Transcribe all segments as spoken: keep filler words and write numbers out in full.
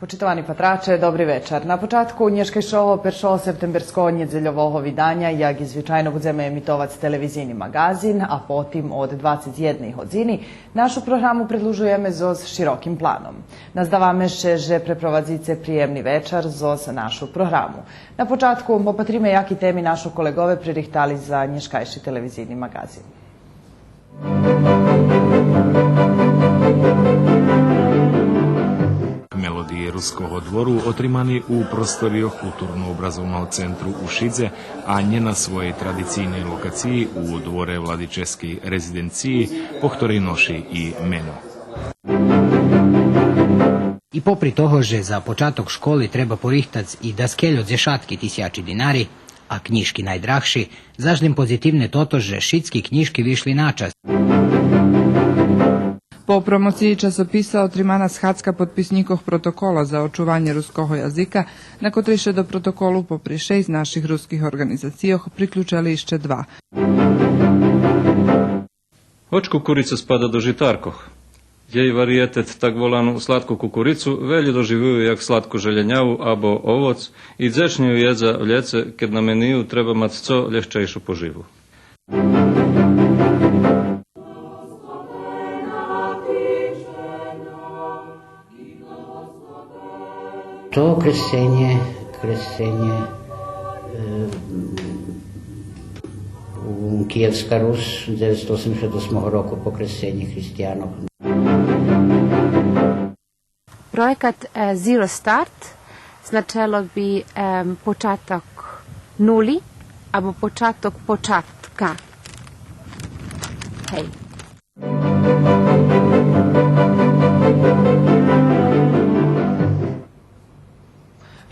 Почитовани патраче, добри вечар. На початку нєшкайшого першого септемберского нєдзельового виданя, як и звичайно, будземе емитовац телевизийни маґазин, а потим од двацец єдней годзини нашу програму предлужуєме зоз широким планом. Наздаваме ше же препровадзице приємни вечар зоз нашу програму. На початку опатриме яки теми нашо колеґове пририхтали за нєшкайши телевизийни маґазин. Мелодиї Руского двору отримани у просторийох Културно-образовного центру у Шидзе, а нє на своєй традицийней локациї у дворе владическей резиденциї, по хторей ноши и мено. И попри того же за початок школи треба порихтац и даскельо дзешатки тисячи динари, а кнїжки найдрагши, заш лєм позитивне тото же шицки кнїжки вишли начас. По промоциї часописа отримана схадзка подписнїкох протокола за очуванє руского язика, на котрей ше до протоколу попри шейсц наших руских орґанизацийох приключели ище два. Гоч кукурица спада до житаркох, єй вариєтет так волану сладку кукурицу велї доживюю як сладку желєняву або овоц и дзечнє ю єдза в лєце, кед на мению треба мац цо лєгчейшу поживу. То кресценє, кресценє, е, у Києвска Рус, дзевецсто осемдзешат осмого року по кресценє християнох. Проєкат, е, Zero Start значело би, ем, початок нулї або початок початка. Гей.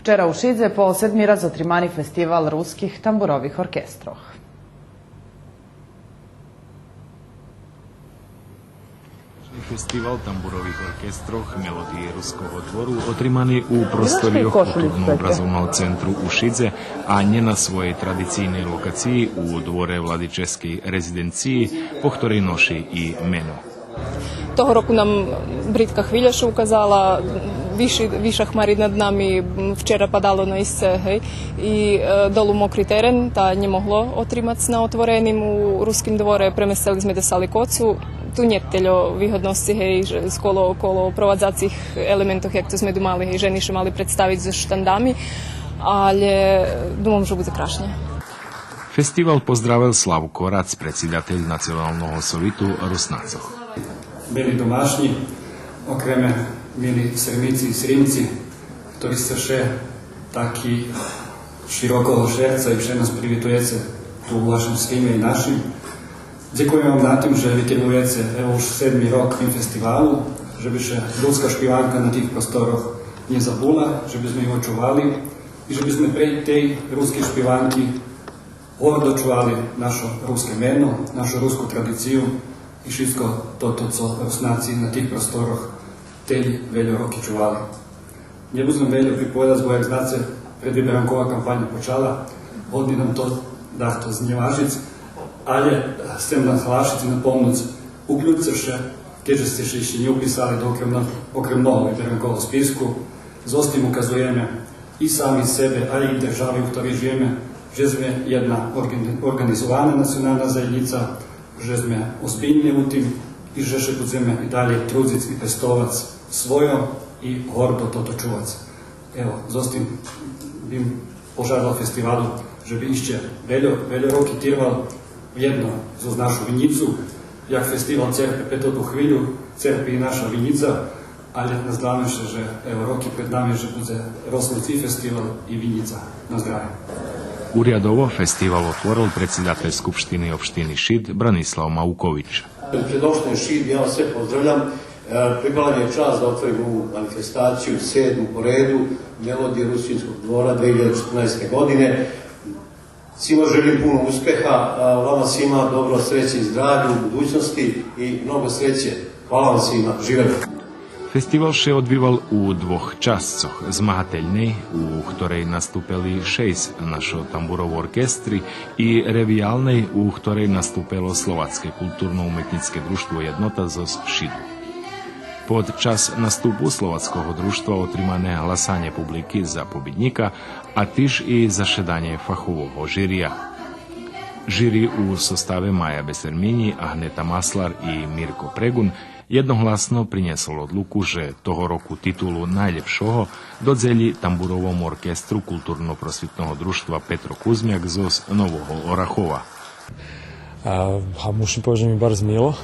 Вчера у Шидзе по седми раз отримани фестивал руских тамбурових оркестрох. Фестивал тамбурових оркестрох Мелодиї Руского двору отримани у просторийох Културно-образовного центру у Шидзе, а нє на своєй традицийней локациї у дворе владическей резиденциї, по хторей ноши и мено. Того року нам бридка хвиля ше указала, виши, виша хмари над нами, м, вчера падало наисце, гей, и, е, долу мокри терен, та нє могло отримац на отвореним у Руским дворе, преместели зме до Саликоцу. Ту нєт тельо вигодносци, гей, же сколо, коло провадзацих елементох, як то зме ту мали, гей, жени ше мали представиц зоз штандами, алє думам же будзе крашнє. Фестивал поздравел Славко Рац, предсидатель Националного совиту Руснацох. Мили домашнї, окреме мили Сримици и Сримци, хтори сце вше таки широкого шерца и вше нас привитуєце ту у вашим Сриме и нашим. Дзекуєме вам на тим же витиргуєце, ево, уж седми рок тим фестивалу, же би ше руска шпиванка на тих просторох нє забула, же би зме ю очували и же би зме прейґ тей рускей шпиванки гордо чували нашо руске мено, нашу руску традицию и шицко тото цо Руснаци на тих просторох тельо вельо роки чували. Нє будзем вельо приповедац, бо, як знаце, предвиберанкова кампаня почала, годни нам то дахто знєважиц, алє сцем наглашиц и напомнуц, уключце ше, кед же сце ше ище нє уписали до окремно-, окремного виберанкового списку, зоз тим указуєме и сами себе, а и держави у хторей жиєме, же зме єдна орґан-, орґанизована национална заєднїца, же зме озбильни у тим и же ше будземе и далєй трудзиц и пестовац свойо и гордо тото чувац. Ево, зоз тим бим пожадал фестивалу же би ище вельо, вельо роки тирвал єдно зоз нашу винїцу, як фестивал церпи пе тоту хвилю, церпи и наша винїца, алє наздаваме ше же, ево, роки пред нами же будзе росниц и фестивал и винїца. На здравє. Урядово фестивал отворел предсидатель Скупштини општини Шид Бранислав Маукович. Пред општином Шид, я вас све поздравям. Е, припала ми је част да отворим ову манифестацију, седму по реду, Мелодије Русинског двора две хиљаде четрнаесте године. Сима желим пуно успеха, а вама сима добро, среће и здравље у будућности и много среће. Хвала вам сима, живели. Фестивал ше одвивал у двох часцох: змагательней, у хторей наступели шейсц нашо тамбурово оркестри, и ревиялней, у хторей наступело Словацке културно-уметнїцке дружтво Єднота зоз Шиду. Под час наступу Словацкого дружтва отримане гласанє публики за побиднїка, а тиж и зашеданє фахового жирия. Жири у составе Мая Бесерминї, Агнета Маслар и Мирко Прегун єдногласно принєсол одлуку же того року титулу найлєпшого додзелї Тамбуровому оркестру Културно-просвитного дружтва Петро Кузмяк зоз Нового Орахова. А, а мушим повесц же ми барз мило.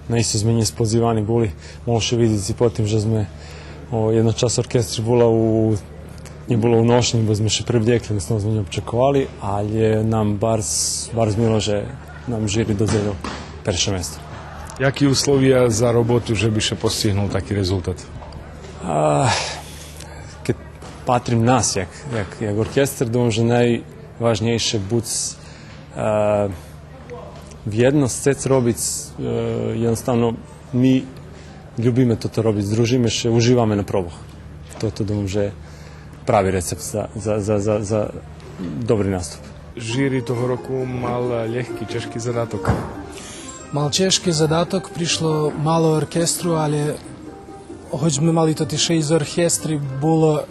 Наисце зме нєсподзивани були, могло ше видзиц и по тим же зме, о, єдна часц оркестри була у, нє була у ношнї, бо зме ше превдзекли, єдноставно зме нє очековали, алє нам барз, барз мило же нам жири додзелєл перше место. Яки условия за роботу же би ше постигнул таки резултат? А, кед патрим нас як, як, як оркестер, думам же найважнєйше буц, е, вєдно, сцец робиц, е, єдноставно ми любиме тото робиц, дружиме ше, уживаме на пробох. Тото думам же прави рецепт за, за, за, за, за добри наступ. Жири того року мал лєгки, чежки задаток. Мал чежки задаток, пришло мало оркестру, алє гоч зме мали тоти шейсц оркестри, було,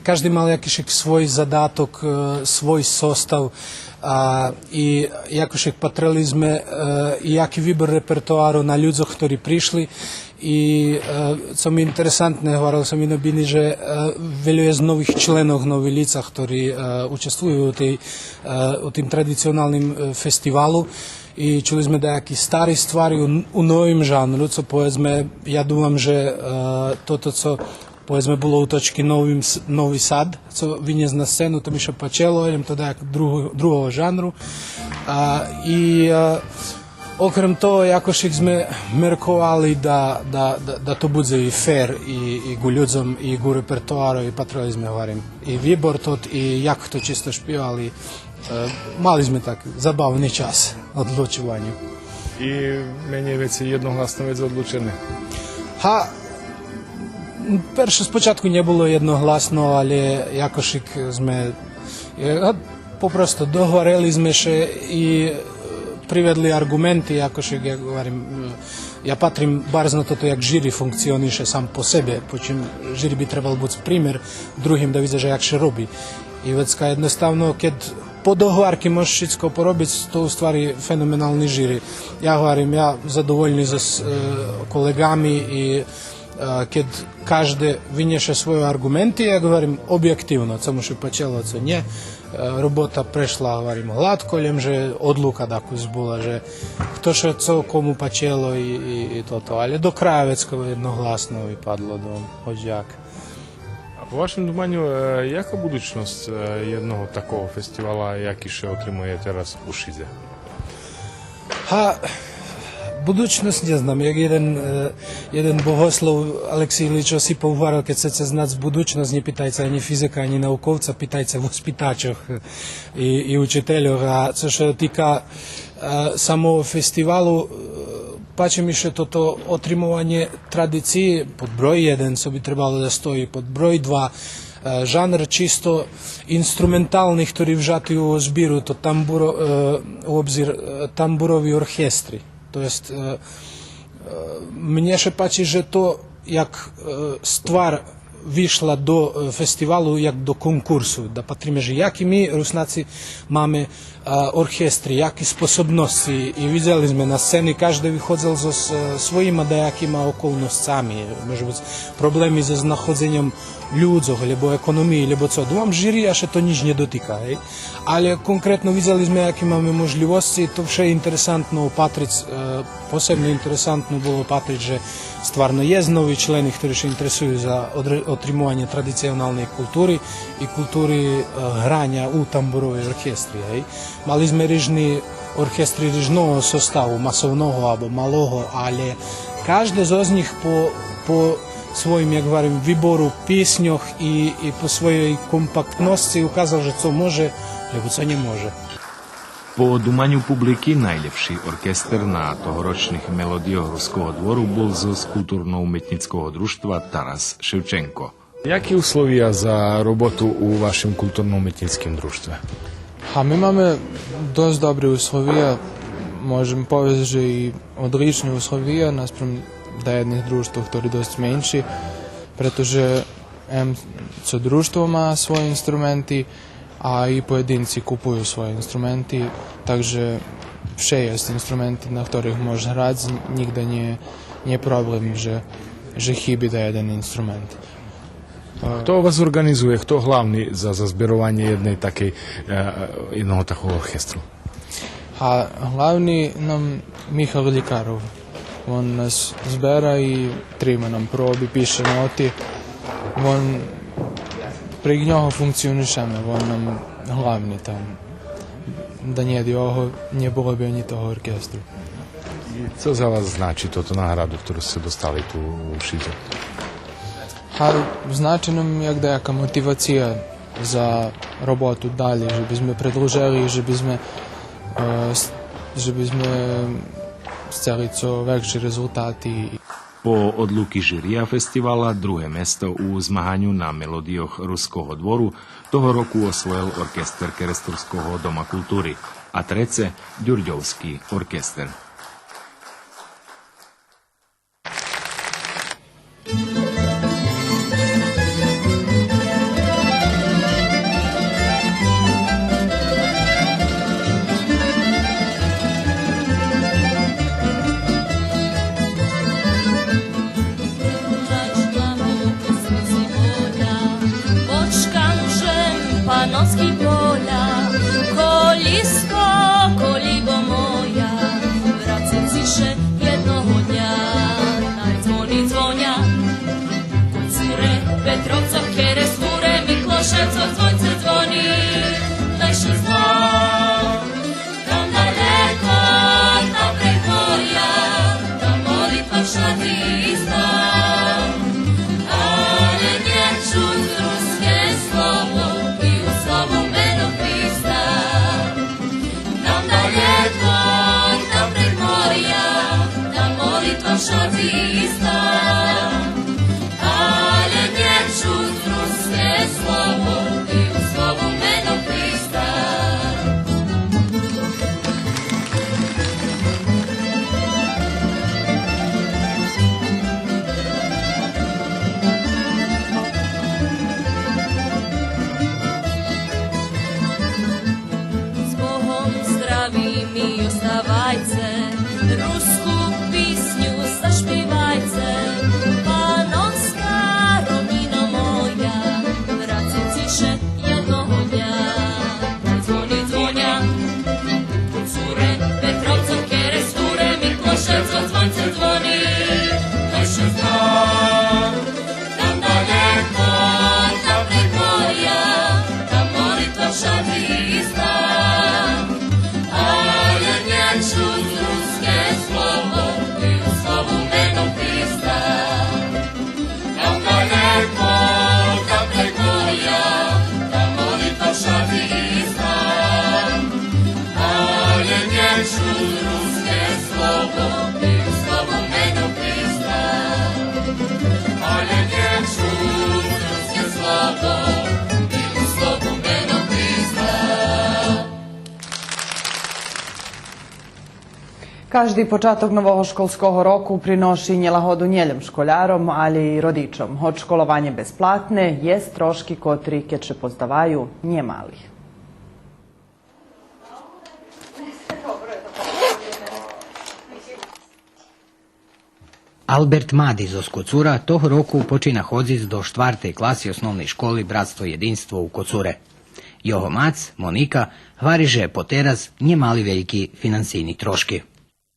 кажди мал якишик свой задаток, е, свой состав, а, и якошик патрели зме, е, и яки вибор репертоару на людзох хтори пришли. И, е, цо ми интересантне, гварел сом и на бини, же, е, вельо єст нових членох, нови лица хтори, е, участвую у тей, е, у тим традиционалним, е, фестивалу. И чули зме даяки стари ствари у, у новим жанру, цо, поведзме, я думам же, е, тото цо, поведзме, було у точки Новим С-, Нови Сад, цо винєс на сцену, то ми ше пачело, лєм то даяк друго-, другого жанру. А, и, е, окрем того, якошик зме мерковали да, да, да, да то будзе и фер, и, и ґу людзом, и ґу репертоару, и патрели зме, гварим, и вибор тот, и як хто чисто шпивал, и Е, мали зме так забавни час одлучованю. И менєй вецей єдногласно вец одлучене? Га, перше спочатку нє було єдногласно, алє якошик зме, е, га, попросту догварели зме ше и, е, приведли арґументи, якошик, як гварим, е, я патрим барз на тото як жири функционише сам по себе, по чим жири би требал буц пример другим да видза же як ше роби. И вецка єдноставно, кед по догварки можеш шицко поробиц, то у ствари феноменални жири. Я гварим, я задовольни зоз, е, колеґами и, е, кед кажде винєше свойо арґументи, я гварим обєктивно, цо му ше пачело, цо нє. Е, робота прешла, гварим, гладко, лєм же одлука дакус була, же хто ше цо кому пачело и, и, и тото, алє до края вецка єдногласно випадло, до, гоч як. А по вашим думаню, е, яка будучносц, е, єдного такого фестивала, яки ше отримує тераз у Шидзе? Га, будучносц нє знам. Як єден, е, єден богослов Алексей Ілич Осипов гварел, кед сцеце знац будучносц, нє питайце анї физика, анї науковца, питайце воспитачох, е, и, и учительох. А цо ше тика, е, самого фестивалу, е, пачи ми ше тото отримованє традициї, под брой єден, цо би требало да стої, под брой два, е, жанр чисто инструментални, хтори вжати у збиру, то тамбуро-, е, у обзир, е, тамбурови оркестри. То єст, е, е, мнє ше пачи же то як, е, ствар вишла до, е, фестивалу як до конкурсу, да патриме же яки ми, Руснаци, маме, е, оркестри, яки способносци, и видзели зме на сцени, кажде виходзел зоз, е, своїма даякима околносцами, може буц проблеми зоз знаходзеньом людзох, лєбо економиї, лєбо цо. Думам, жирия ше то нїч нє дотика, гей. Алє конкретно видзели зме яки маме можлївосци, то вше интересантно опатриц, е, Посебно интересантно було патриц же стварно єст нови члени, хтори ше интересую за одре-, отримованє традиционалней култури и култури, е, граня у тамбуровей оркестри, гей. Мали зме рижни оркестри рижного составу, масовного або малого, алє кажде зоз нїх по, по своїм, як гварим, вибору писньох и, и по своєй компактносци указал же цо може, лєбо цо нє може. По думаню публики, найлєпши оркестер на тогорочних Мелодийох Руского двору бул зоз Културно-уметнїцкого дружтва Тарас Шевченко. Яки условия за роботу у вашим Културно-уметнїцким дружтве? А ми маме досц добри условия, можем повесц же и одлични условия наспрам даєдних дружтвох хтори досц менши, прето же ем цо дружтво ма свойо инструменти, а и поєдинци купую свойо инструменти, так же вше єст инструменти на хторих мож грац, нїґда нє, нє проблем же, же хиби даєден инструмент. Хто у вас орґанизує, хто главни за, за зберованє єдней такей, е, єдного такого оркестру? А главни нам Михал Лїкаров. Вон нас збера и трима нам проби, пише ноти. Вон, прейґ нього функционишеме, вон нам главни там. Да нє нєд його, нє було би анї того оркестру. И цо за вас значи тоту награду хтору сце достали ту у Шидзе? А значи нам як даяка мотивация за роботу далєй, же би зме предлужели, же би зме, е, с-, же би зме сцели цо векши резултати. По одлуки жирия фестивала друге место у змаганю на мелодийох Руского двору того року освоєл оркестер Керестурского дома култури, а треце Дюрдьовски оркестер. Почкам же пановски поля, колїско, колїбо моя, врацим ци ше єдного дня. Най дзвони дзвоня, Коцуре, Петровцох, Керестуре, Миклошевцох, дзвонце дзвони, най ше зна. Там далеко, там прейґ моря, там молитва вшадзи иста. Але нє чуц руске слово и у слову мено Христа. Там далеко, там прейґ моря, там молитва вшадзи иста. Але нє чуц руске слово и у слову мено Христа. З Богом здрави ми оставайце, руску писню зашпивайце, пановска ровнино моя, врацим ци ше єдного дня. Дзвони дзвоня, Коцуре, Петровцох, Керестуре, Миклошевцох, дзвонце дзвони, най ше зна. Там далеко, там прейґ моря, там молитва вшадзи иста. Але нє чуц руске слово и у слову мено Христа. Там далеко, там прейґ моря, там молитва вшадзи иста. Але нє чуц руске слово и у слову мено Христа. Але нє чуц руске слово и у слову мено Христа. Кажди початок нового школского року приноши нєлагоду нє лєм школяром, алє и родичом. Гоч школованє безплатне, єст трошки котри, кед ше поздаваю, нє мали. Алберт Мади зоз Коцура того року почина ходзиц до штвартей класи Основней школи „Братство єдинство” у Коцуре. Його мац, Моника, гвари же потераз нє мали вельки финансийни трошки.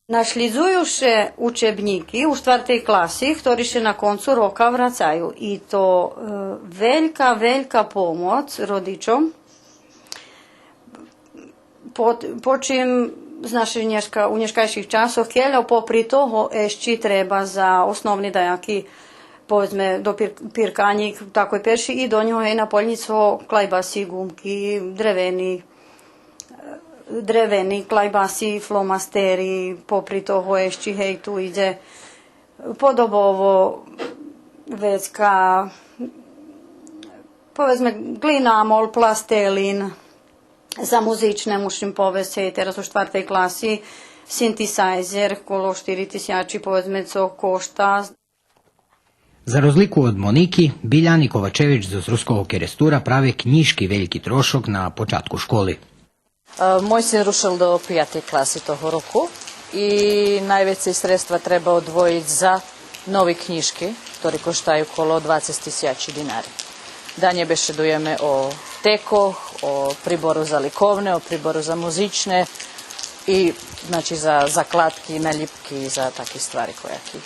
Нашлїдзую ше учебнїки у штвартей класи, хтори ше на концу рока врацаю. И то, е, велька, велька помоц родичом. По, по чим, значи, нєшка, у нєшкайших часох, кельо попри того ещи треба за основни даяки, поведзме, допир-, пирканїк, такой перши, и до нього, гей, наполнїц го клайбаси, ґумки, древени, е, древени клайбаси, фломастери, попри того ещи, гей, ту идзе подобово вецка, поведзме, глинамол, пластелин. За музичне, мушим повесц, гей, тераз у штвартей класи, Синтесайзер коло штири тисячи, поведзме, цо кошта. За розлику од Моники, Биляни Ковачевич зоз Руского Керестура праве кнїжки вельки трошок на початку школи. Е, мой син рушел до пияти класи того року и найвецей средства треба одвоїц за нови кнїжки, хтори коштаю коло двацец тисячи динари. Да нє бешедуєме о текох, о прибору за ликовне, о прибору за музичне и, значи, за закладки, налїпки и за таки ствари кояки.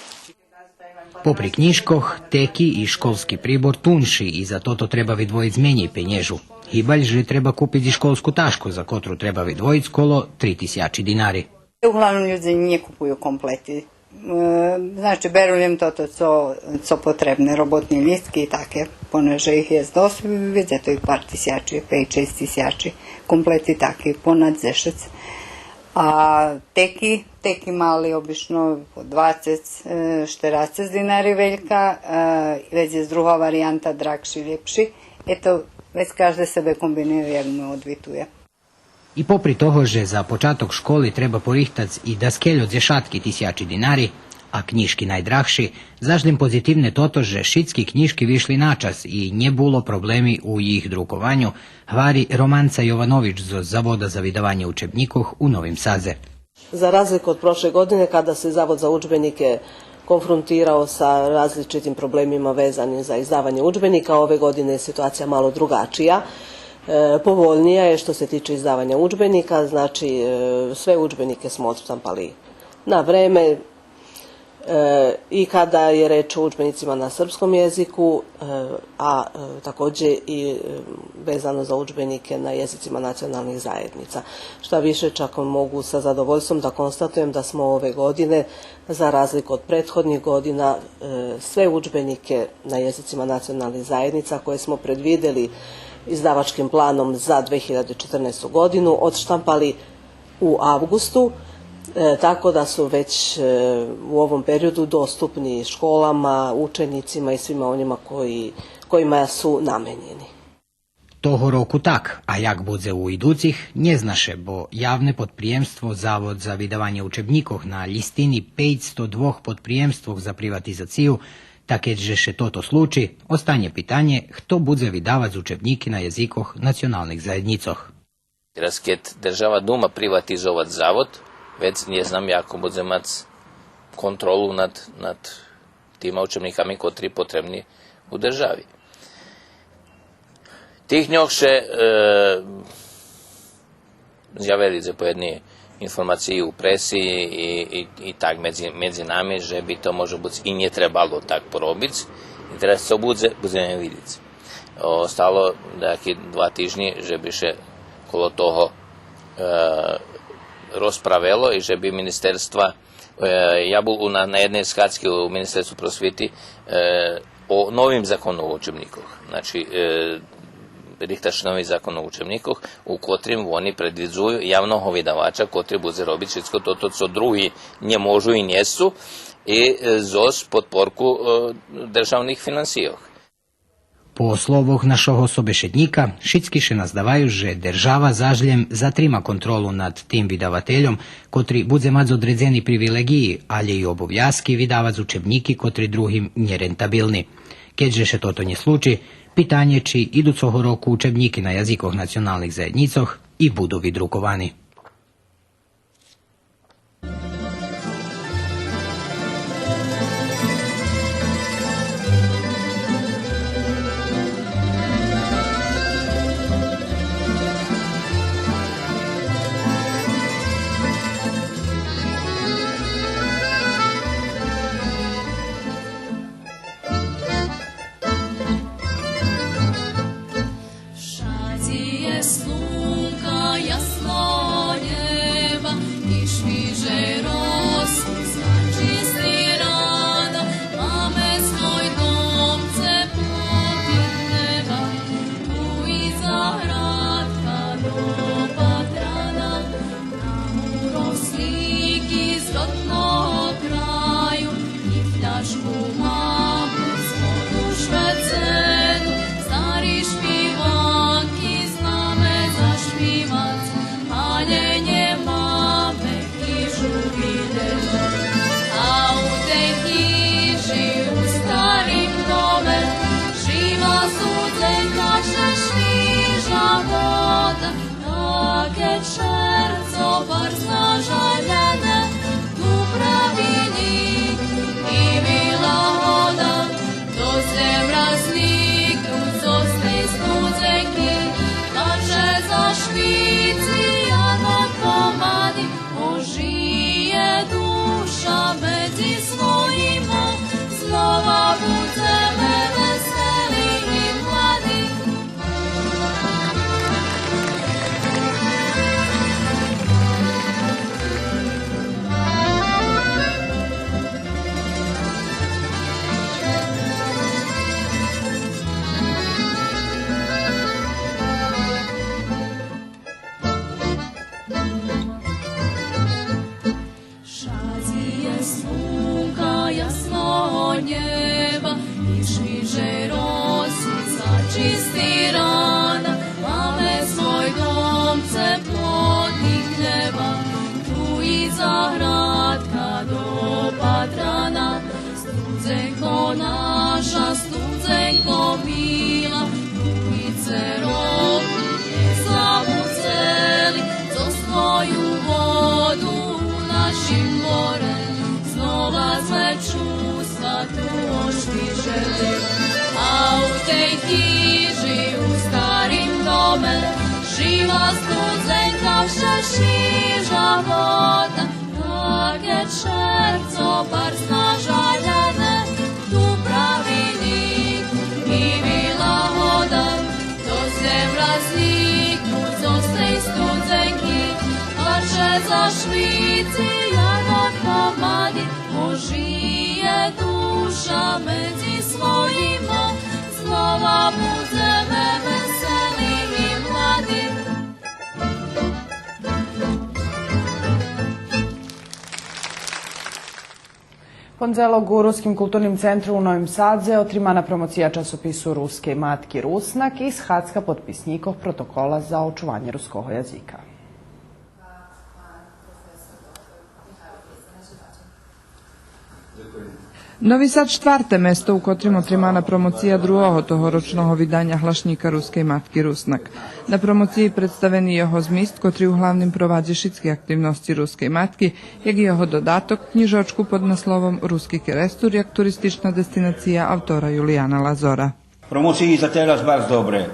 Попри кнїжкох, теки и школски прибор тунши и за тото треба видвоїц менєй пенєжу. Гибаль же треба купиц и школску ташку, за котру треба видвоїц коло три тисячи динари. Углавном людзе нє купую комплети. Е, значи, беру лєм тото цо, цо потребне, роботни лїстки и таке, понеже их єст досц, вец то и пар тисячи, пейц-шейсц тисячи, комплети таки, понад дзешец. А теки, теки мали обично по двацец, е, штерацец динари велька, е, вец єст друга вариянта, драгши, лєпши. Ето, вец кажде себе комбинує як му одвитує. И попри того же за початок школи треба порихтац и даскельо дзешатки тисячи динари, а кнїжки найдрагши, заш лєм позитивне тото же шицки кнїжки вишли на час и нє було проблеми у їх друкованю, гвари Романца Йованович зоз Завода за видаванє учебнїкох у Новим Садзе. Za razliku od prošle godine, kada se Zavod za udžbenike konfrontirao sa različitim problemima vezanim za izdavanje udžbenika, ove godine je situacija malo drugačija, e, povoljnija je što se tiče izdavanja udžbenika, znači, e, sve udžbenike smo odštampali na vreme, e, i kada je reč o udžbenicima na srpskom jeziku, e, a, e, takođe i, e, vezano za udžbenike na jezicima nacionalnih zajednica. Šta više, čak mogu sa zadovoljstvom da konstatujem da smo ove godine, za razliku od prethodnih godina, e, sve udžbenike na jezicima nacionalnih zajednica koje smo predvideli izdavačkim planom za dve hiljade četrnaestu godinu odštampali u avgustu, e, tako da su već, e, u ovom periodu dostupni školama, učenicima i svima onima koji, kojima su namenjeni. Того року так, а як будзе у идуцих, нє зна ше, бо явне подприємство Завод за видаванє учебнїкох на лїстини пейцсто двох подприємствох за приватизацию, та кед же ше тото случи, останє питанє хто будзе видавац учебнїки на язикох националних заєднїцох. Тераз, кед держава дума приватизовац Завод, вец нє знам яку будзе мац контролу над, над тима учебнїками котри потребни у держави. Тих дньох ше, е, зявели дзе поєдни информациї у преси и, и, и так медзи, медзи нами, же би то може буц и нє требало так поробиц. И тераз цо будзе, будземе видзиц. Остало даяки два тижнї же би ше коло того, е, розправело и же би министерства, е, я бул у, на, на єдней схадзки у Министерству просвити, е, о новим закону о учебнїкох. Значи, е, рихта ше нови закон о учебнїкох, у котрим вони предвидзую явного видавача, котри будзе робиц шицко тото цо други нє можу и нє сцу, и, е, зоз подпорку, е, державних финансийох. По словох нашого собешеднїка, шицки ше наздаваю же держава заш лєм затрима контролу над тим видавательом, котри будзе мац одредзени привилеґиї, алє и обовязки видавац учебнїки котри другим нє рентабилни. Кед же ше тото нє случи, питанє чи идуцого року учебнїки на язикох националних заєднїцох и буду видруковани. Зникнут зоз тей студзенки, каже, зашвици, ярмак помади, ожиє душа медзи своїма, знова будземе весели и млади. Шадзи єст лунка ясного нєба, и шмиже роси за чисти рана. Маме свой дом, цеплоти хлєба, ту и заградка допатрана. Студзенко наша, студзенко мила, ту и церов нє замуцели, зоз твою воду у нашим море знова зме чувства ту ошвижели. А у тей хижи, у старим доме, жива студзенка, вше шижа вода, так як шерцо барз нажаляне, ту прави нїк и вилагода. Досц є мразнику зоз тей студзенки, каже, зашвици, ярмак помади, ожиє душа медзи своїма, знова будземе весели и млади. Пондзелок у Руским културним центру у Новим Садзе отримана промоция часопису Рускей матки Руснак и схадзка подписнїкох протокола за очуванє руского язика. Нови Сад штварте место у котрим отримана промоция другого тогорочного виданя глашнїка Рускей матки Руснак. На промоциї представени його змист, котри у главним провадзи шицки активносци Рускей матки, як и його додаток, кнїжочку под насловом Руски Керестур як туристична дестинация автора Юлияна Лазора. Промоциї за тераз барз добре,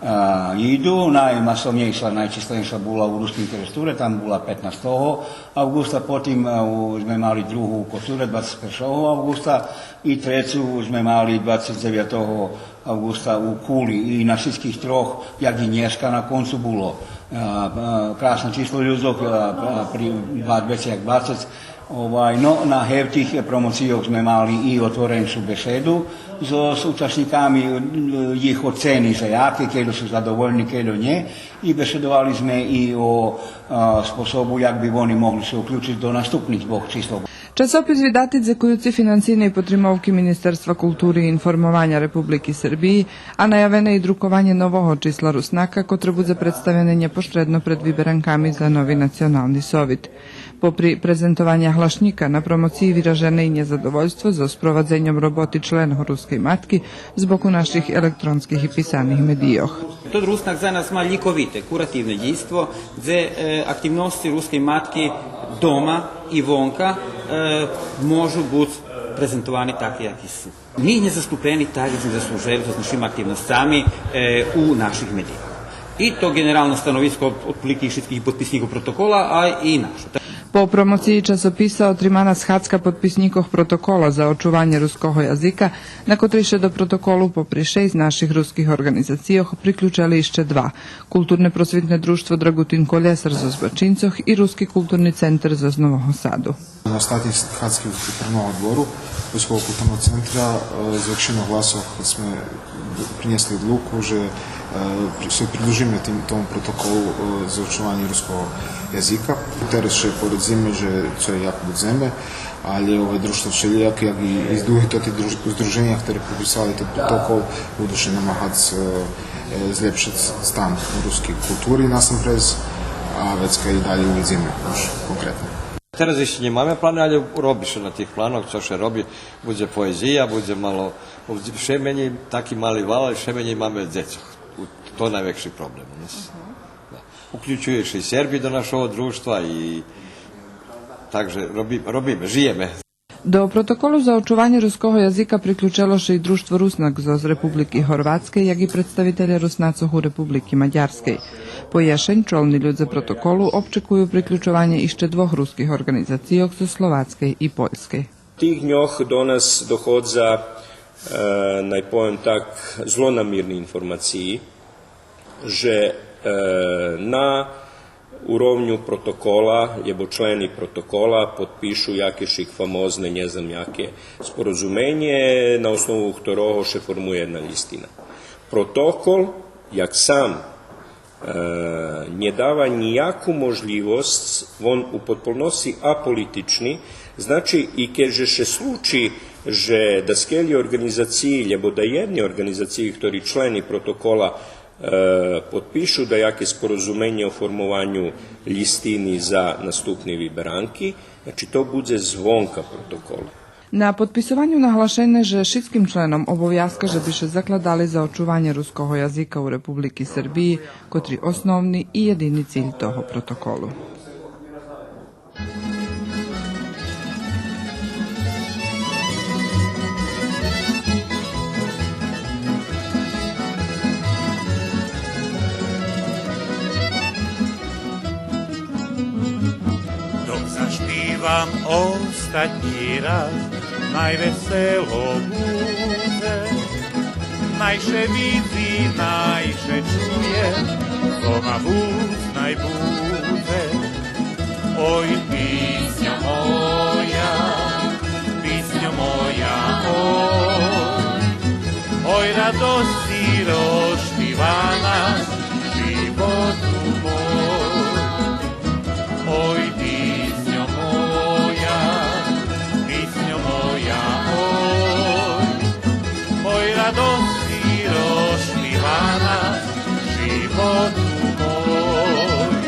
а, иду. Наймасловнєйша, найчисленєйша була у Руским Керестуре, там була петнастого авґуста, потим, а, у, зме мали другу у Коцуре двацец першого авґуста и трецу зме мали двацец дзевятого авґуста у Кули. И на шицких трох, як и нєшка, на концу було, а, а, красне число людзох, а, а, при, ба-, вецей як двацец. Овай, но, на гевтих промоцийох зме мали и отвореншу бешеду зоз учашнїками, е, їх оцени за яке, кельо су задовольни, кельо нє. И бешедовали зме и о, а, способу як би вони могли ше уключиц до наступних двох числох. Часопис видати дзекуюци финансийней потримовки Министерства култури и информованя Републики Сербиї, а наявене и друкованє нового числа Руснака, котре будзе представене нєпошредно пред виберанками за нови Национални совит. Попри презентованя глашнїка, на промоциї виражене и нєзадовольство зоз провадзеньом роботи членох Рускей матки з боку наших електронских и писаних медийох. Тот Руснак за нас ма лїковите, куративне дїйство, дзе, е, активносци Рускей матки дома и вонка, е, можу буц презентовани таки яки су. Ми нє заступени так як зме заслужели зоз нашима активносцами, е, у наших медийох. И то ґенерално становиско од, одприлики шицких подписнїкох протокола, а и нашо. По промоциї часописа отримана схадзка подписнїкох протокола за очуванє руского язика, на котрей ше до протоколу попри шейсц наших руских орґанизацийох приключели ище два: Културне-просвитне дружтво Драґутин Колєсар зоз Бачинцох и Руски културни центер зоз Нового Саду. На остатнєй схадзки Управного одбору Руского културного центра, е, з векшином гласох зме принєсли одлуку же, е, при-, ше придружиме тим, тому протоколу, е, за очуванє руского язика. Тераз ше порадзиме же цо и як будземе, алє, овай, дружтво вшелїяке, як и, и други тоти друж-, здруженя хтори подписали тот протокол, буду ше намагац, е, е, злєпшац стан у рускей култури насампредз, а вецка и далєй увидзиме уж конкретно. Тераз ище нємаме плани, алє роби ше на тих планох, цо ше роби, будзе поезия, будзе мало, вше менєй, таки мали вал, вше менєй маме дзецох. У-, то найвекши проблем у нас. Да. Уключую ше и Серби до нашого дружтва и так же роби-, робиме, жиєме. До протоколу за очуванє руского язика приключело ше и Дружтво Руснак зоз Републики Горватскей, як и представителє Руснацох у Републики Мадярскей. По єшень чолни людзе протоколу обчекую приключованє ище двох руских орґанизацийох зоз Словацкей и Польскей. Тих дньох до нас доходза, е, най повем так, злонамирни информациї же, е, на уровню протокола, лєбо члени протокола подпишу якешик фамозне, нє знам яке, спорозуменє, на основу хторого ше формує єдна лїстина. Протокол, як сам, е, нє дава нїяку можлївосц, вон у подполносци аполитични, значи, и кед же ше случи же даскельо орґанизациї, лєбо даєдни орґанизациї, хтори члени протокола е, подпишу даяке спорозуменє о формованю лїстини за наступни виберанки, значи, то будзе звонка протокола. На подписованю наглашене же шицким членом обовязка же би ше закладали за очуванє руского язика у Републики Сербиї, котри основни и єдини циль того протоколу. Dok zašpivam ostatnji raz, naj veselo bude, naj še vidzi, naj še čuje, co ma vuz naj bude. Oj, pisnjo moja, pisnjo moja, oj, oj, radosci rozšpivana, životu moj. Oj, pisnjo moja, pisnjo moja, oj, oj, radosci rozšpivana, životu moj.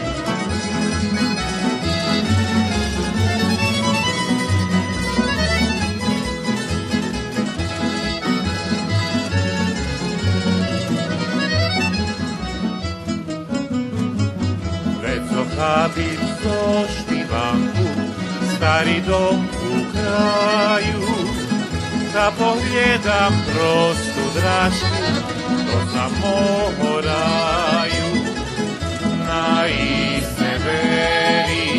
Vec so habim so špivanku, stari dom u kraju, ka pogljedam prostu drašku do samoho raju. Naiste veri,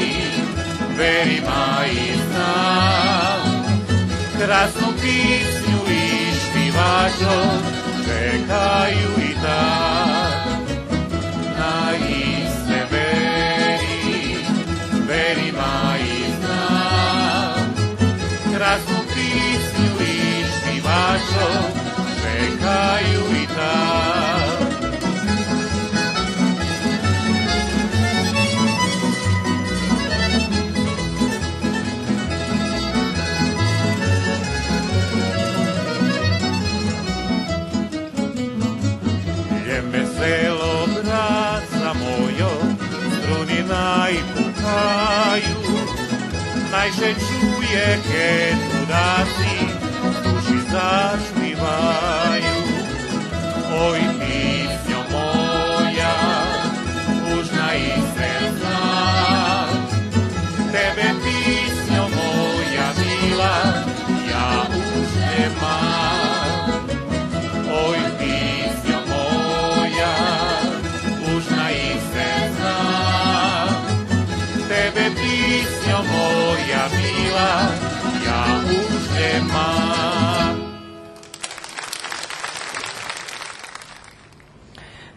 veri ma i znam, krasnu pisnju i špivačo čekaju i tam. Naiste veri, veri ma i znam, krasnu pisnju i špivačo čekaju i tam. Ljem veselo, braca mojo, struni naj pukaju, naj še čuje ked čudaci s duši zašpivaju. Oj, pisnjo moja, tužna i srcna, tebe, pisnjo moja mila, ja už nemam. Oj, pisnjo moja, tužna i srcna, tebe, pisnjo moja mila, ja už nemam.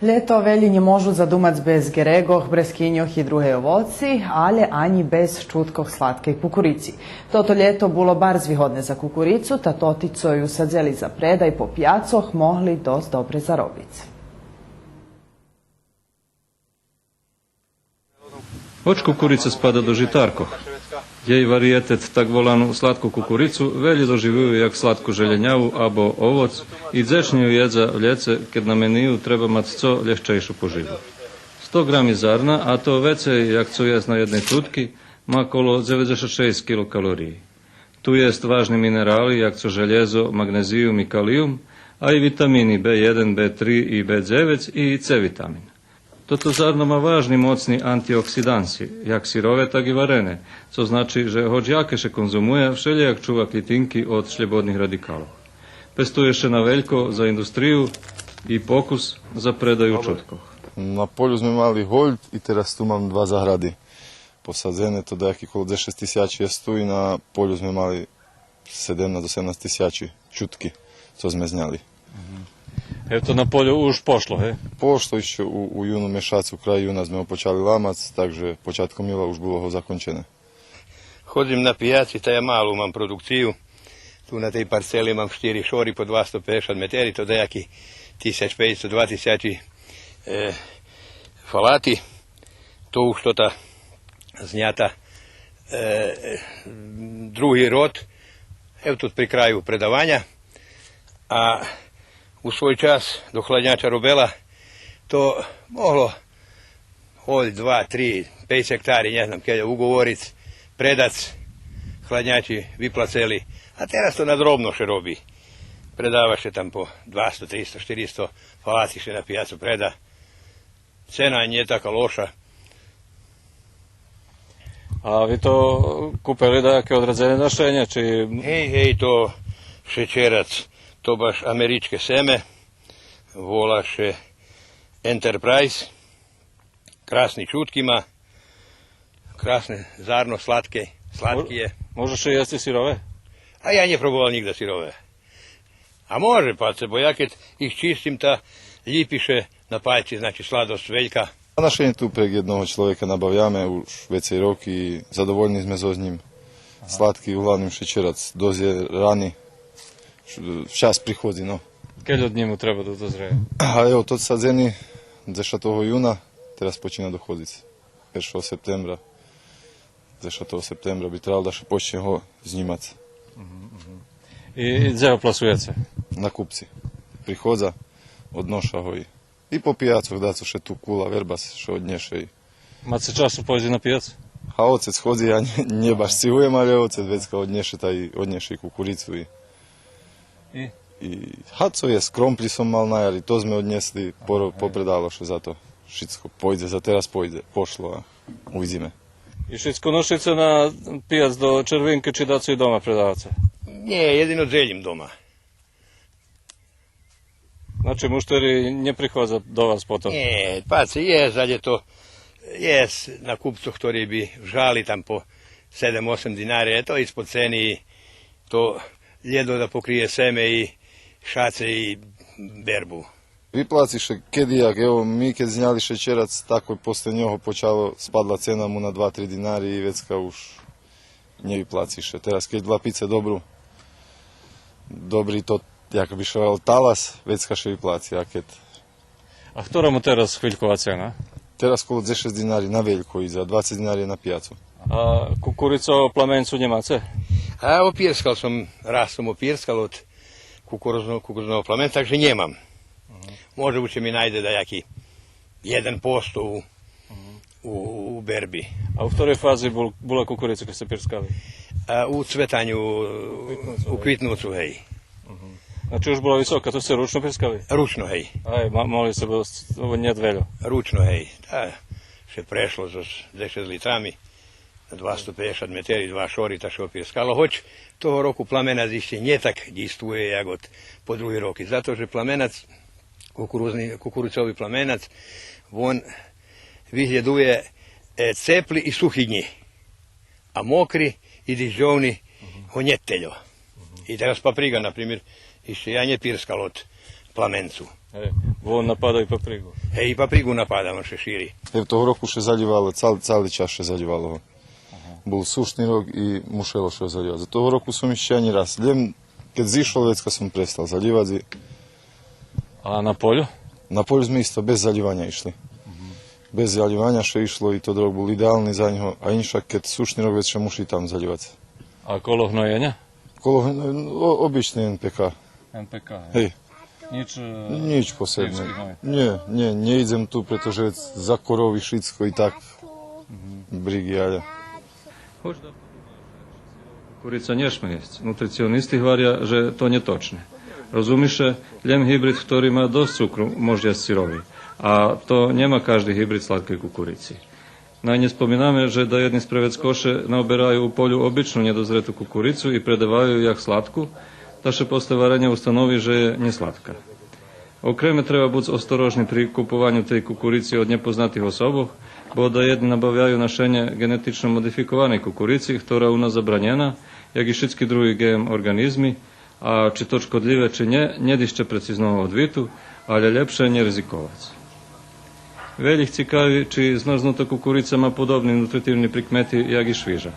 Лєто велї нє можу задумац без ґереґох, брескиньох и другей овоци, алє анї без чуткох сладкей кукурици. Тото лєто було барз вигодне за кукурицу, та тоти цо ю садзели за предай по пяцох могли досц добре заробиц. Оч кукурица спада до житаркох. Єй вариєтет, так волану сладку кукурицу, велї доживюю як сладку желєняву або овоц и дзечнє ю єдза в лєце, кед на мению треба мац цо лєгчейшу поживу. Сто ґрами зарна, а то вецей як цо єст на єдней чутки, ма коло дзеведзешат шейсц килокалориї. Ту єст важни минерали, як цо желєзо, маґнезиюм и калиюм, а и витамини Б єден, Б три и Б дзевец и Ц витамин. Тото зарно ма важни моцни антиоксиданси, як сирове, так и варене, цо значи же гоч яке ше конзумує, вшелїяк чува клїтинки од шлєбодних радикалох. Пестує ше на велько за индустрию и покус за предай у чуткох. На полю зме мали гольд и тераз ту мам два загради посадзене, то даяки коло дзешец тисячи єст ту и на полю зме мали седемнац, осемнац тисячи чутки, цо зме зняли. Ето на полю уж пошло, гей? Пошло ище у, у юну мешацу, край юна зме го почали ламац, так же початком юла уж було го закончене. Ходзим на пияци, та я малу мам продукцию. Ту на тей парцели мам штири шори по двасто пейдзешат метери, то даяки тисяч пейцсто, два тисячи, е, фалати. То уж тота знята, е, други род, ев ту при краю предаваня, а у свой час док хладняча робела, то могло од два, три, пейц гектари, нє знам, кельо уговориц, предац, хладнячи виплацели, а тераз то на дробно ше роби. Предава ше там по двасто, тристо, штиристо фалаци ше на пияцу преда. Цена нє така лоша. А ви то купели даяке одредзене нашенє, чи? Гей, гей, то шечерац, то баш америчке семе, вола ше Ентерпрайз, красни чутки ма, красне зарно, сладке, сладке є. Мо-, може ше єсц и сирове? А я нє пробовал нїґда сирове. А може, паце, бо я кед их чистим, та лїпи ше на пальци, значи, сладосц велька. А нашенє ту прейґ єдного чловека набавяме уж вецей роки и задовольни зме зоз нїм. Ага. Сладки, углавним шечерац, досц є рани, ш-, вчас приходзи, но. Кельо днї му треба да дозреє? А ево, тот садзени дзешатого юна, тераз почина доходзиц. Першого септембра, дзешатого септембра би требало да ше почнє го знїмац. Мгм, мгм. И, и дзе го пласуєце? На купци. Приходза, одноша го и, и по пияцох дацо ше ту кула, верба ше однєше и. Маце часу пойсц на пияц? А оцец ходзи, а нє, нє баш цигуєм, але оцец вецка однєше, та и однєше и кукурицу и И? И, га, цо єст, кромплї сом мал на яр, и то зме однєсли, поро-, попредало ше зато. Шицко пойдзе, за тераз пойдзе, пошло, а увидзиме. И шицко ношице на пияц до Червинки, чи дацо и дома предаваце? Нє, єдино дзелїм дома. Значи, муштери нє приходза до вас потом? Нє, паце, єст, але то єст на купцох хтори би вжали там по седем-осем динари, е, то испод цени, то лєдво да покриє семе и шаце и бербу. Виплаци ше кеди як, ево, ми кед зняли шечерац, такой после нього почало, спадла цена му на два-три динари и вецка уж нє виплаци ше. Тераз кед лапице добру, добри то, як би ше варал, талас, вецка ше виплаци, а кед А хтора му тераз хвилькова цена? Тераз коло дзешец динари на велько и за двацец динари на пияцу. А кукурицового пламенцу нємаце? А опирскал сом, раз сом опирскал од кукурузного, кукурузного пламенца, так же нємам. Може буц ше ми найде даяки єден посто у, у, у берби. А у хторей фази бул, була кукурица кед сце пирскали? А у цветаню, у квитнуцу, гей. Значи, уж була висока, то сце ручно пирскали? Ручно, гей. Ай, ма-, мали сце, бо с-, ово нєт вельо. Ручно, гей. Та ше прешло зоз дзешец литрами на двасто пейдзешат метери, два шори, та ше опирскало. Гоч того року пламенац ище нє так дїйствує як од по други роки. Зато же пламенац, кукурузни, кукурицови пламенац, вон виглєдує, е, цепли и сухи днї. А мокри и дижджовни го нєт тельо. И тераз паприґа, на пример, ище я нє пирскал од пламенцу. Е, бо вон напада и паприґу. Е, и паприґу напада, вон ше шири. Е, того року ше залївало, цал-, цали час ше залївало го. Бул сушни рок и мушело ше го залївац. За того року сом ище анї раз. Лєм кед зишол, вецка сом престал залївац и А на полю? На полю зме исто без залїваня ишли. Без залїваня ше ишло и тот рок бул идеални за нього, а иншак кед сушни рок вец ше муши там залївац. А коло гноєня? Коло гно-, о-, обични Н П К. Н П К, гей. Гей. Нїч, е, нїч посебне. Нє, нє, нє идзем ту, прето же за корови шицко и так бриґи, але. Кукурица нє шме єсц. Нутриционисти гваря же то нєточне. Розуми ше, лєм гибрид хтори ма досц цукру мож єсц сирови. А то нєма кажди гибрид сладкей кукурици. Най нє споминаме же даєдни спревецкоше наобераю у полю обичну нєдозрету кукурицу и предаваю ю як сладку, та ше после вареня установи же є нєсладка. Окреме треба буц осторожни при купованю тей кукурици од нєпознатих особох, бо даєдни набавяю нашенє ґенетично модификованей кукурици, хтора у нас забранєна, як и шицки други Г М орґанизми, а чи то шкодлїве, чи нє, нєт ище прецизного одвиту, алє лєпше нє ризиковац. Велїх цикави, чи змрзнута кукурица ма подобни нутритивни прикмети, як и швижа.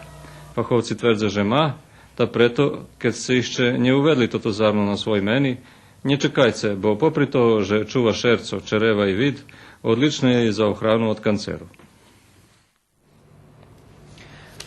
Фаховци твердза же ма, та прето, кед сце ище нє уведли тото зарно на свой мени, нє чекайце, бо попри того же чува шерцо, черева и вид, одлична є и за охрану од канцеру.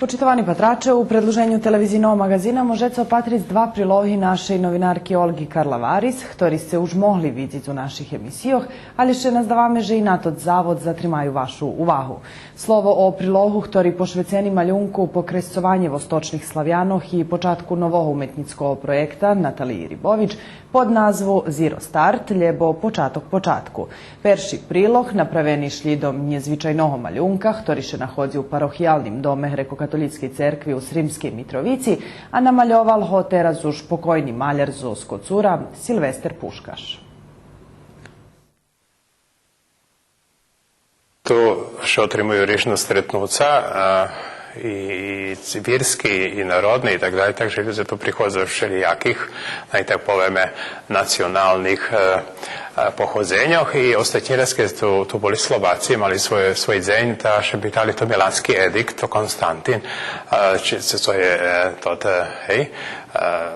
Почитовани патраче, у предлуженю телевизийного маґазина можеце опатриц два прилоги нашей новинарки Олґи Карлаварис, хтори сце уж могли видзиц у наших емисийох, алє ше наздаваме же и на тот завод затримаю вашу увагу. Слово о прилогу хтори пошвецени малюнку Покресцованє восточних Славянох и початку нового уметнїцкого проєкта Наталиї Рибович под назву Zero Start, лєбо Початок початку. Перши прилог направени шлїдом нєзвичайного малюнка, хтори ше находзи у парохиялним доме Грекокатолїцкей церкви у Сримскей Митровици, а намальовал го тераз уж покойни маляр зоз Коцура Силвестер Пушкаш. Ту ше отримую рижни стретнуца, а, и, и вирски, и народни, и так далєй, так же людзе ту приходза з вшелїяких, най так повеме, националних, е, е, походзеньох. И остатнї раз, кед ту, ту були Словаци, мали свой, свой дзень, та ше питали то Милански едикт, то Константин, е, чи, цо, цо є, е, тот, е, гей, е,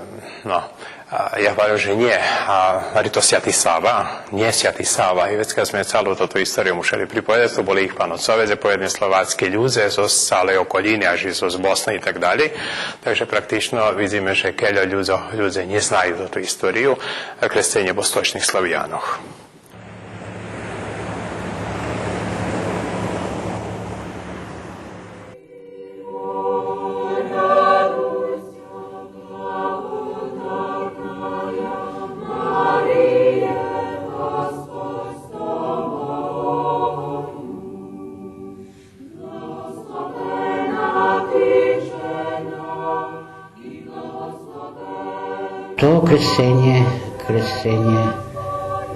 но, А, я гварел же нє, а, гварели то Святи Сава, нє Святи Сава. И вецка зме цалу тоту историю мушели приповедац, то були їх паноцове, дзеповедни словацки людзе зоз цалей околїни, аж и зоз Босни и так далєй. Так же практично видзиме же кельо людзе, людзе нє знаю тоту историю, е, кресценє восточних Славянох. То кресценє, кресценє,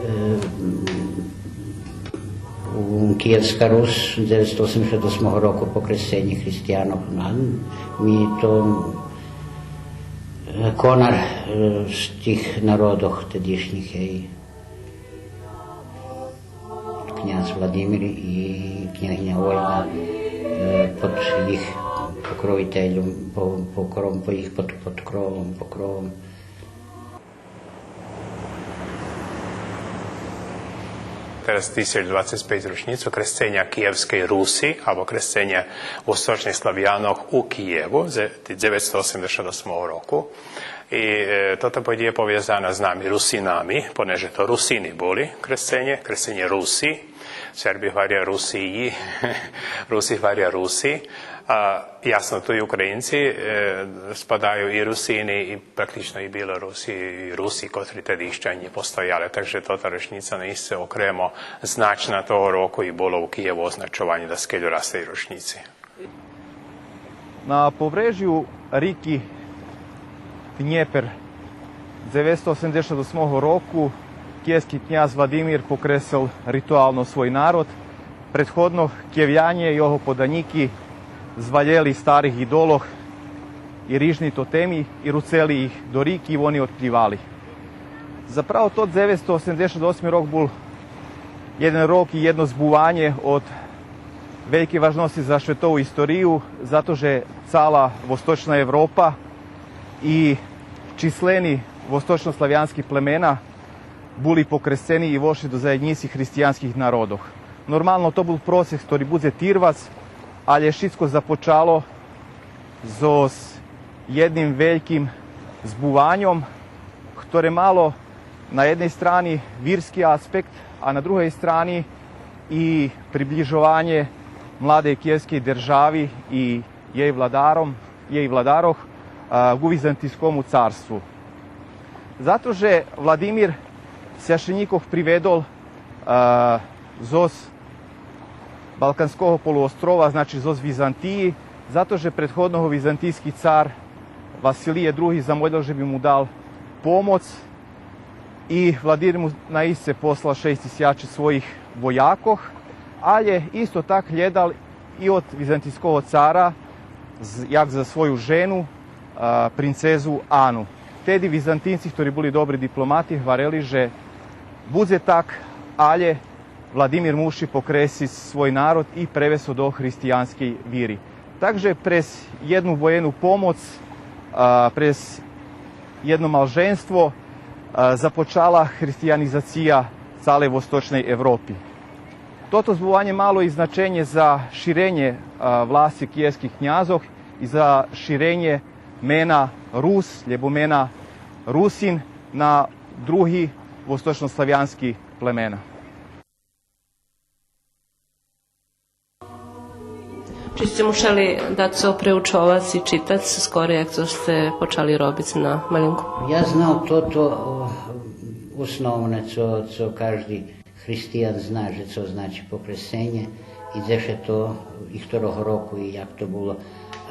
е, у Києвска Рус, дзевецсто осемдзешат осмого року по кресценї християнох, а ми то, е, конар, е, з тих народох тедишнїх, гей. Князь Владимир и княгиня Ольга, е, под їх покровителом, по-, покров-, по їх под-, под кровом, покровом. Тераз тисяч двацец пейц рочнїцу кресценя Києвскей Руси, або кресценя восточних Славянох у Києву, дзе-, дзевецсто осемдзешат осмого року. И, е, тота подїя повязана з нами, Русинами, понеже то Русини були, кресценя, кресценя Руси, Серби гваря Русиї, Руси гваря Руси. А, ясно, ту и Українци, е, спадаю и Русини, и практично и Білоруси, и Руси, котри теди ище нє постояли. Так же тота рочнїца наисце окремо значна того року и було у Києву означованє даскельо раз тей рочнїци. На побрежю рики Днєпер дзевецсто осемдзешат осмого року києвски князь Владимир покресел ритуално свой народ. Предходно Києвянє и його поданїки звалєли старих идолох и рижни тотеми и руцели их до рики и вони одплївали. Заправо тот дзевецсто осемдзешат осми рок бул єден рок и єдно збуванє од велькей важносци за шветову историю, зато же цала Восточна Европа и числени восточнославянски племена були покресцени и вошли до заєднїци християнских народох. Нормално, то бул процес хтори будзе тирвац, алє шицко започало зоз єдним вельким збуваньом, хторе мало на єдней страни вирски аспект, а на другей страни и приблїжованє младей києвскей держави и єй владаром, єй владарох, а, ґу Византийскому царству. Зато же Владимир священїкох приведол, а, зоз Балканского полуострова, значи зоз Византиї, зато же предходно го византийски цар Василиє Други замолєл же би му дал помоц и Владимир му наисце послал шейсц тисячи своїх воякох, алє исто так глєдал и од византийского цара, з-, як за свою жену, а, принцезу Ану. Теди Византинци, хтори були добри дипломати, гварели же будзе так, алє Владимир муши покресиц свой народ и превесц го до християнскей вири. Так же през єдну воєну помоц, а, през єдно малженство, а, започала християнизация цалей восточней Европи. Тото збуванє мало и значенє за ширенє, а, власци києвских князох и за ширенє мена Рус, лєбо мена Русин на други восточнославянски племена. Чи сце мушели дацо преучовац и читац скорей як цо сце почали робиц на малюнку? Я знал тото, о, основне, цо, цо кажди християн зна, же цо значи покресценє, и дзе ше то, и хторого року, и як то було.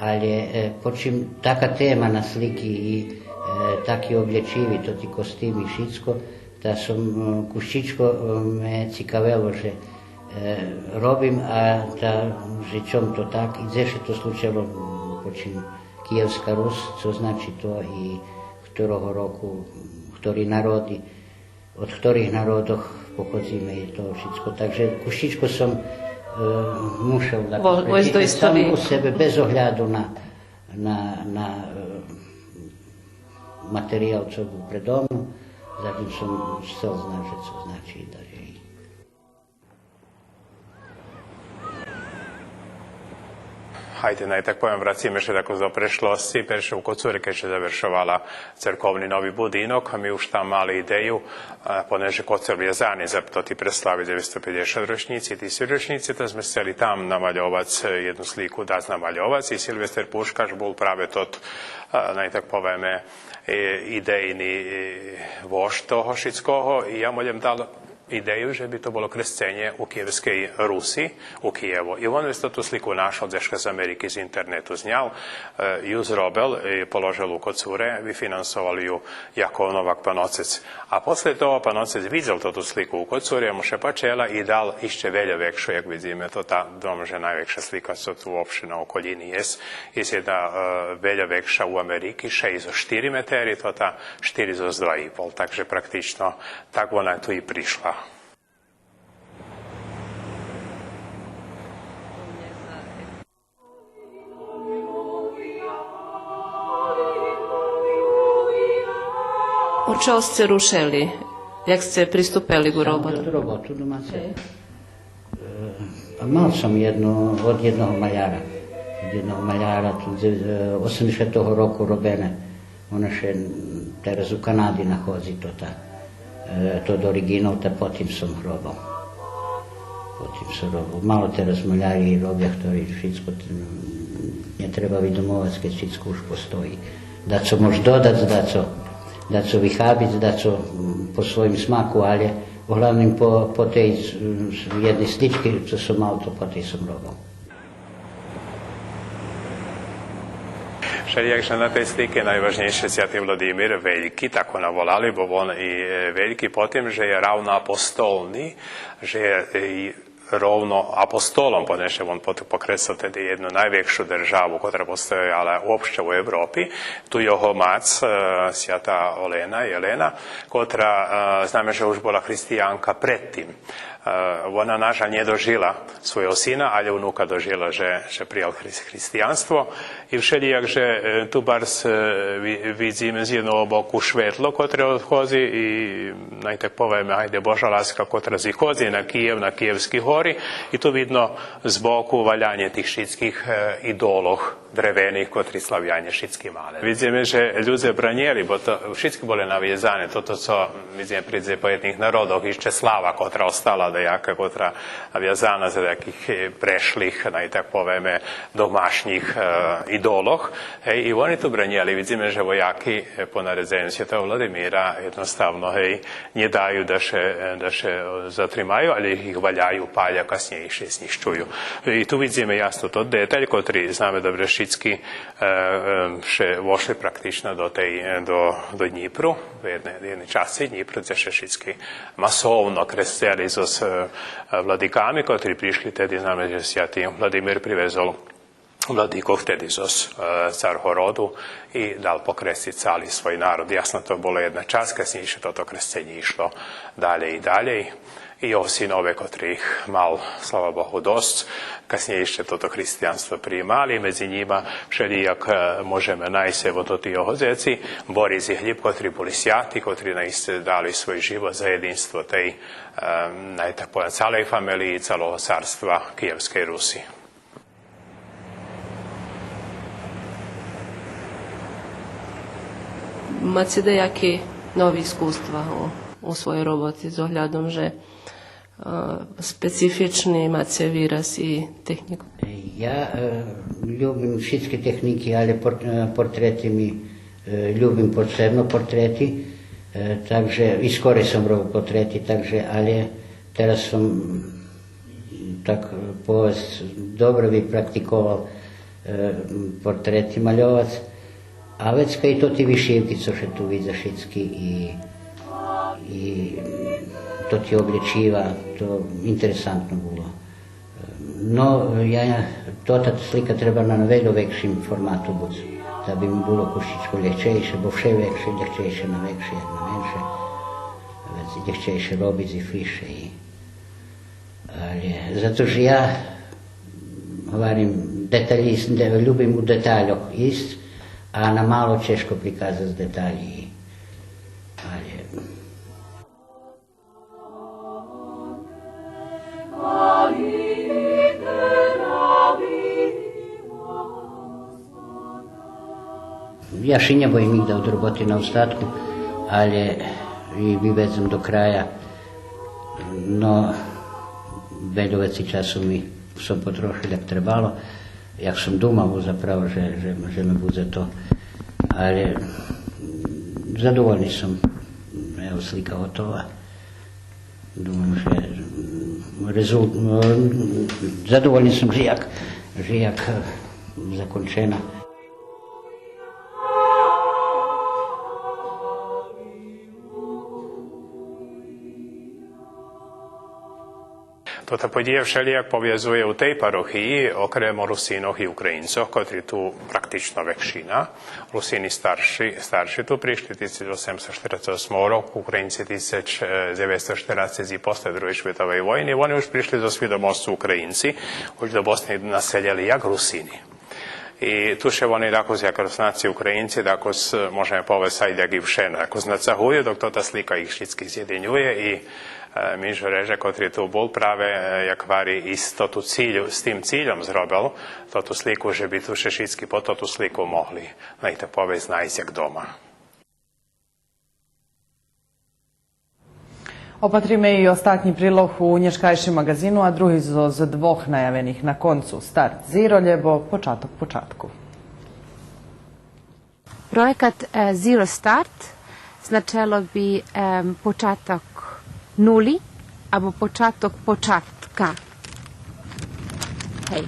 Алє, е, почим така тема на слики и, е, таки облєчиви, тоти костими, шицко, та сом, е, кущичко, е, ме цикавело же, е, робим, а та же чом то так, и дзе ше то случело, м, почим Києвска Рус, цо значи то и хторого року, м, хтори народи, од хторих народох походзиме и то шицко. Так же кущичко сом, е, мушел да Во-, войсц до пречитам сам историї. У себе без огляду на, на, на, е, материял цо бул предо мну, затим сом сцел знац же цо значи и далєй. Гайде, най так повем, врациме ше тако до прешлосци. Перше у Коцуре, кед ше завершовала церковни нови будинок, ми уж там мали идею, е, понеже Коцур вязани за тоти преслави деветсто пейдзешат рочнїци, тисяч рочнїци, та зме сцели там намальовац, е, єдну слику, дац намальовац, и Силвестер Пушкаш бул праве тот, е, най так повеме, е, идейни, е, вожд того шицкого, и я му лєм дал идею же би то було кресценє у Києвскей Руси, у Києву. И вон вец тоту слику нашол, дзешка з Америки з интернету знял, е, ю зробел и положел у Коцуре, вифинансовал ю Яков Новак Паноцец. А после того Паноцец видзел тоту слику у Коцуре, му ше пачела и дал ище вельо векшу, як видзиме, то та, думам же найвекша слика цо ту вообще на околїни єст. Єст єдна, е, вельо векша у Америки, шейсц зоз штири метери, то та штири зоз два и пол. Так же практично так вона ту и пришла. Од чого сце рушели? Як сце приступели ку роботу? Сам ту роботу думаце? Е, а мал сом єдну, од єдного маляра. Од єдного маляра, ту, е, осемдзешатого року робене. Вона ше, м, тераз у Канади находзи, то та, е, тот оригинал, та потим сом робел. Потим сом робел. Мало тераз маляри робя, хтори шицко, м, нє треба видумовац, кед шицко уж постої. Дацо мож додац, дацо, дацо вихабиц, дацо, м, по своїм смаку, алє углавним по, по тей, м, єдней слички, цо сом мал, то по тей сом робел. Вшелїяк же на тей слики найважнєйши святи Владимир Вельки, так го наволали, бо вон и, е, вельки по тим же є равноапостолни, же є, е, и ровно апостолом, понеже вон пот-, покресел теди єдну найвекшу державу, котра постояла уопще у Европи, ту його мац, е, свята Олена, Єлена, котра, е, знаме же уж була християнка пред тим. Е, вона, на жаль, нє дожила свойого сина, алє унука дожила же, же приял хрис-, християнство. И вшелїяк же, е, ту барз, е, ви-, видзиме з єдного боку шветло, котре одходзи и, най так повеме, гайде, Божа ласка, котра зиходзи на Києв, на києвски город. И ту видно збоку валянє тих шицких, е, идолох древених, котри Славянє шицки мали. Видзиме же людзе бранєли, бо то шицки були навязани, тото цо, видзиме, при заповедних народох, ище слава котра остала даяка, котра навязана за таких, е, прешлих, най так повеме, домашнїх, е, идолох. Гей, и вони ту бранєли, видзиме же вояки, е, по наредзеню святого Владимира єдноставно, гей, нє даю да ше, е, да ше, е, затримаю, але их валяю, паля, каснєйше знїщую. И ту видзиме ясно тот деталь, котри знаме добре шицки, е, е, ше вошли практично до тей, е, до, до Днїпру, до єдней, єдней часци Днїпру, дзе ше шицки масовно кресцели зоз, е, владиками, котри пришли теди, знаме же святи Владимир привезол владикох теди зоз, е, Царгороду и дал покресциц цали свой народ. Ясно, то була єдна часц, каснєйше тото кресценє ишло далєй и далєй. И його синове, котрих мал, слава Богу, досц, каснєйше тото християнство приїмали. Медзи нїма вшелїяк, е, можеме найсц, ево, тоти його дзеци, Борис и Глїб, котри були святи, котри наисце дали свой живот за єдинство тей, е, най так повем, цалей фамелиї, цалого царства Києвскей Руси. Маце даяки нови искуства у, у своєй роботи з оглядом же, е, специфични маце вираз и технїку? Я, е, любим шицки технїки, але пор-, е, портрети ми, е, любим посебно портрети, е, так же и скорей сом робел портрети, так же, але тераз сом так, е, повесц, добре би практиковал, е, портрети мальовац. А вецка и тоти вишивки, цо ше ту видза шицки, и, и тоти облєчива, то интересантно було. Но, я, тота слика треба на вельо векшим формату буц, да би ми було кущичко лєгчейше, бо вше векше, лєгчейше на векше, як на менше. Вец лєгчейше робиц и фише и Але, зато же я, гварим, деталїст, де-, любим у детальох исц, а на мало чежко приказац деталї. Але Я ше нє боїм нїґда од роботи на остатку, але и виведзем до края. Но, вельо вецей часу ми сом потрошел як требало, як сом думал заправо же, же, же ми будзе то. Але, м, задовольни сом. Ево, слика готова. Думам же, м, резул-, м, задовольни сом же як, же як, е, закончена. Тота подїя вшелїяк повязує у тей парохиї, окремо Русинох и Українцох, котри ту практично векшина. Русини старши, старши ту пришли тисяч осемсто штерацец осмого року, Українци тисяч, е, дзевецсто штерацец и после Другей шветовей войни. Вони уж пришли зоз свидомосцу Українци, уж до Босни населєли як Русини. И ту ше вони дакус, як Руснаци, Українци, дакус, е, можеме повесц, айде, як и вше, дакус нацагую, док тота слика их шицких зєдинює и, е, Мижо Реже, котри ту бул праве, е, як гвари, и з тоту цилю, з тим цильом зробел тоту слику, же би ту ше шицки под тоту слику могли, най так повесц, найсц як дома. Опатриме и остатнї прилог у нєшкайшим маґазину, а други зоз двох наявених на концу. Старт зиро, лєбо початок початку. Проєкат, е, Zero Start значело би, ем, початок нули або початок початка. Гей.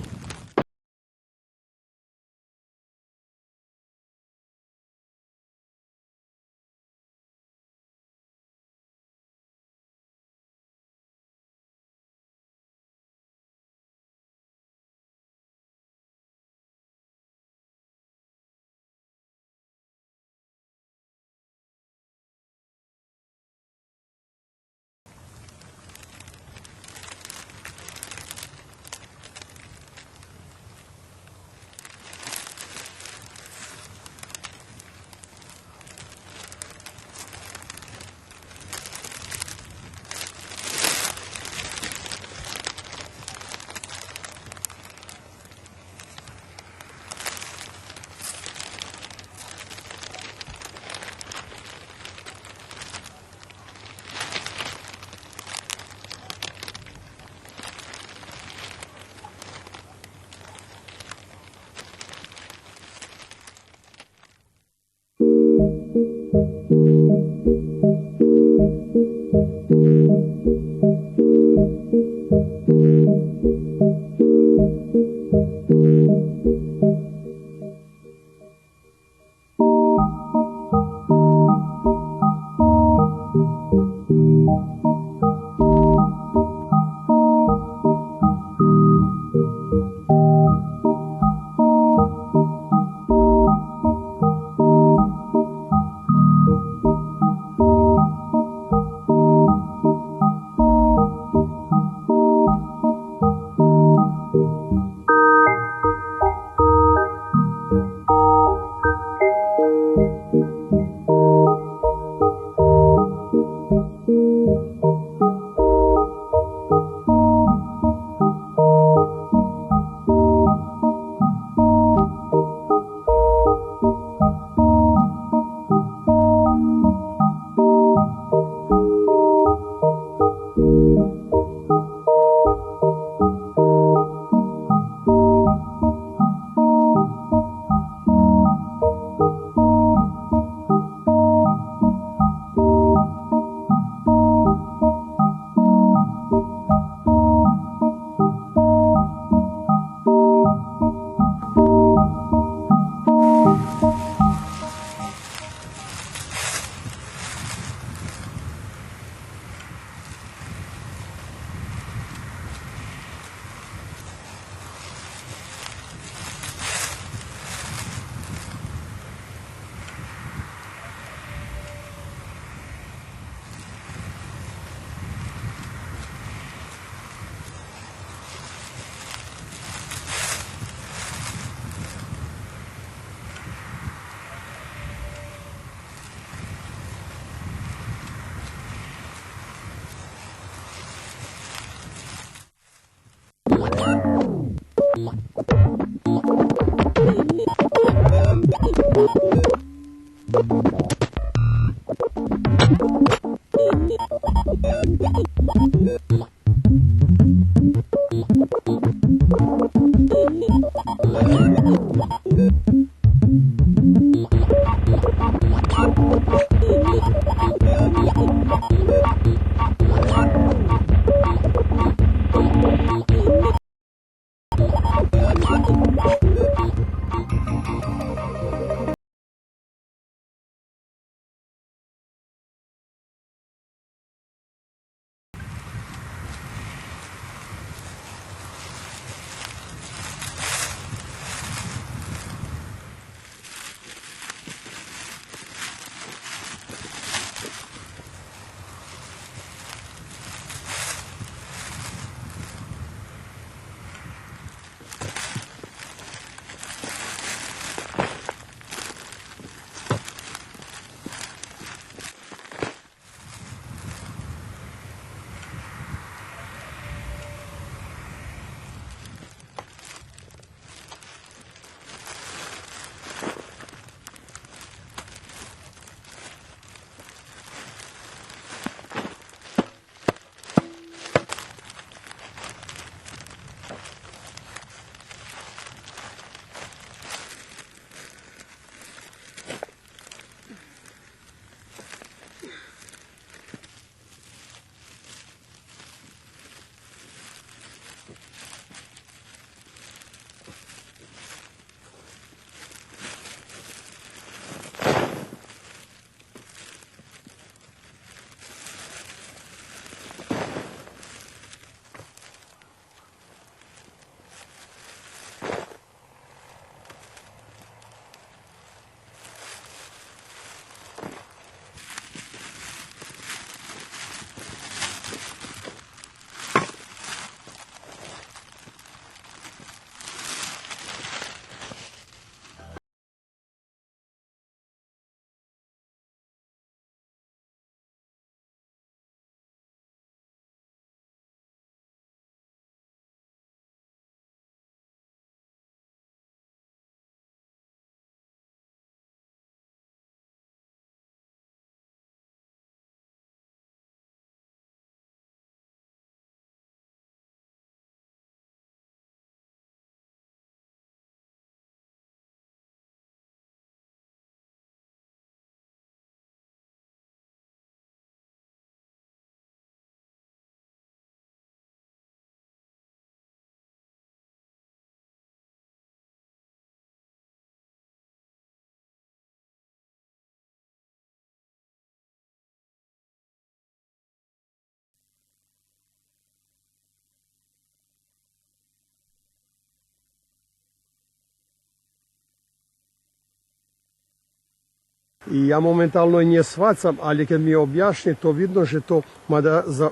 И я моментално и нє свацам, али кед ми обяшнє, то видно же то, мада за,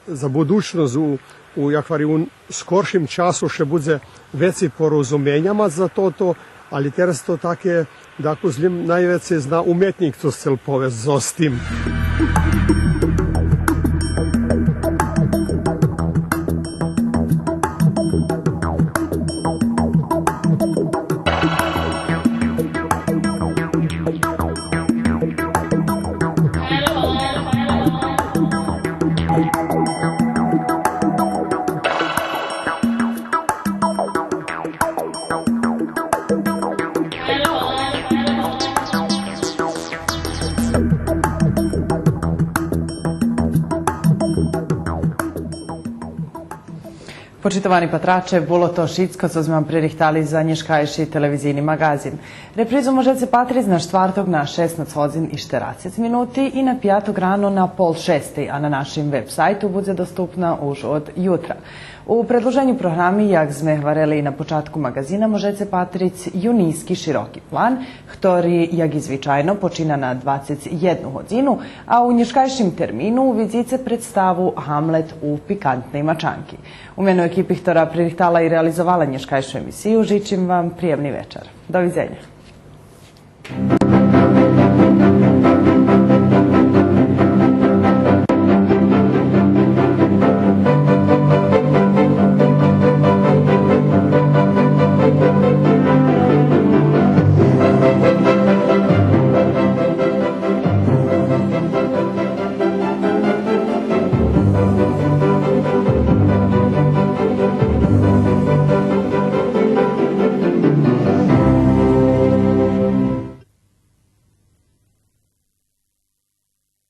за будучносц у, у, як гварим, у скоршим часу ше будзе вецей порозуменя мац за тото, али тераз то таке, дакус лєм найвецей зна уметнїк цо сцел повесц зоз тим. Почитовани патраче, було то шицко цо зме вам пририхтали за нєшкайши телевизийни маґазин. Репризу можеце патриц на штварток на шеснац годзин и штерацец минути и на пяток рано на пол шестей, а на нашим веб-сайту будзе доступна уж од ютра. У предлуженю програми, як зме гварели и на початку маґазина, можеце патриц Юнийски широки план, хтори, як и звичайно, почина на двацец єдну годзину, а у нєшкайшим термину увидзице представу Гамлет у пикантней мачанки. У мену екипи хтора пририхтала и реализовала нєшкайшу емисию, жичим вам приємни вечар. Довидзеня.